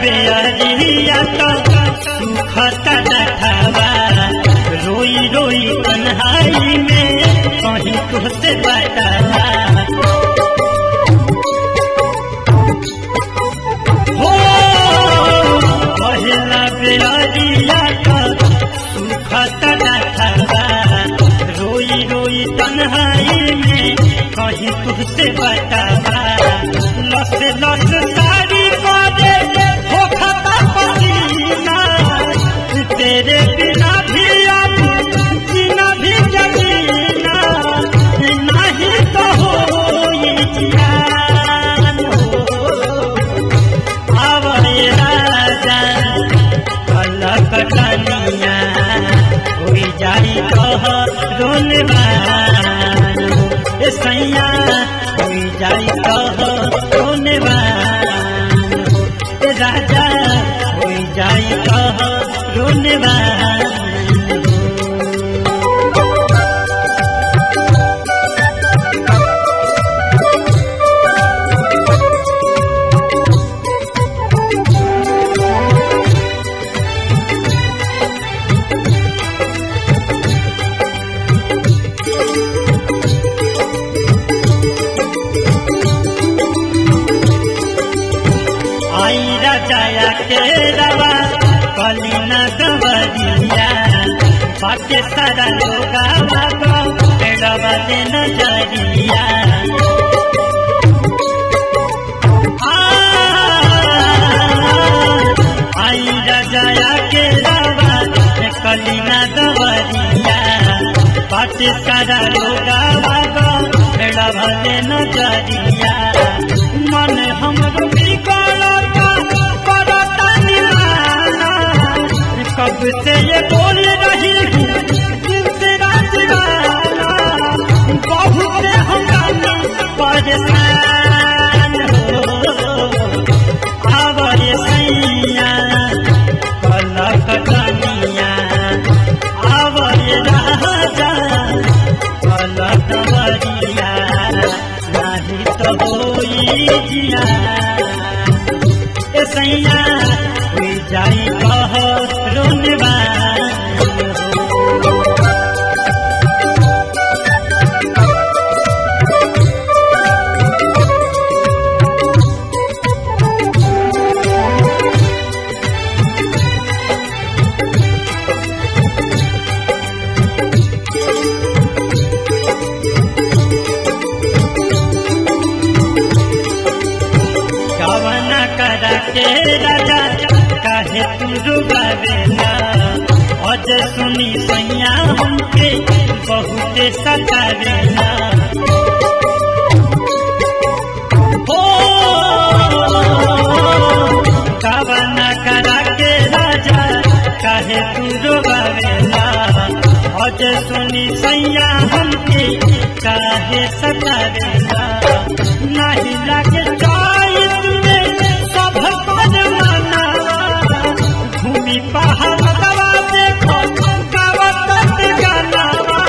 बेअरिया तो सुखता डठावा, रोई रोई तन्हाई में कहीं तुहसे बतावा। हो पहला बेअरिया तो सुखता डठावा, रोई रोई तन्हाई में कहीं तुहसे बतावा। लस लस सारी करे होखता पसीना, तेरे बिना भी अब जीना भी जमीना, नहीं तो होई जियान हो। आवरे राजा कलकटनिया, होई जाई कह रोनवान हो। ए सैया होई जाई कह रोनवान हो। ए राजा होई जाई कह रोनवान हो। आई राजाया के रवा कलिना दवरिया, बाटे सारा लोगा बाबा रवा दे नजरिया। आई राजाया के रवा कलिना दवरिया, बाटे सारा लोगा बाबा रवा दे नजरिया। मन हमरो बिगड़ता करता निमाना, कब से ये बोल रही हूँ दिल तेरा दीवाना, बहुत हम परेशान हो। आवरे सैया कलकटनिया, आवरे राजा कलकटवरिया, नाही तो होई जिया। ए सैया होई जाई कह रोनवान हो। कवना करा के राजा काहे तू रुबावेला, अज सुनी सैया हमके बहुते सतावेला। हो कवना करा के राजा काहे तू रुबावेला, अज सुनी सैया हमके काहे सतावेला। नहीं लागे जाई तुम्हें सब पर मना, भूमि पहाड़ दवा देखो गावत गानावा,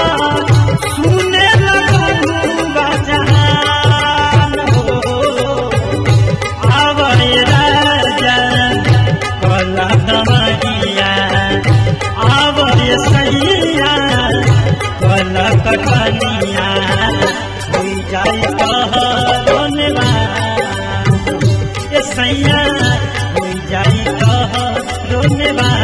सुने लगूंगा जहान हो। आवरे राजा कला दवरिया, आवरे सैया कला कटनिया, होई जाई कह रोनवान। ए सैया होई जाई कह रोनवान।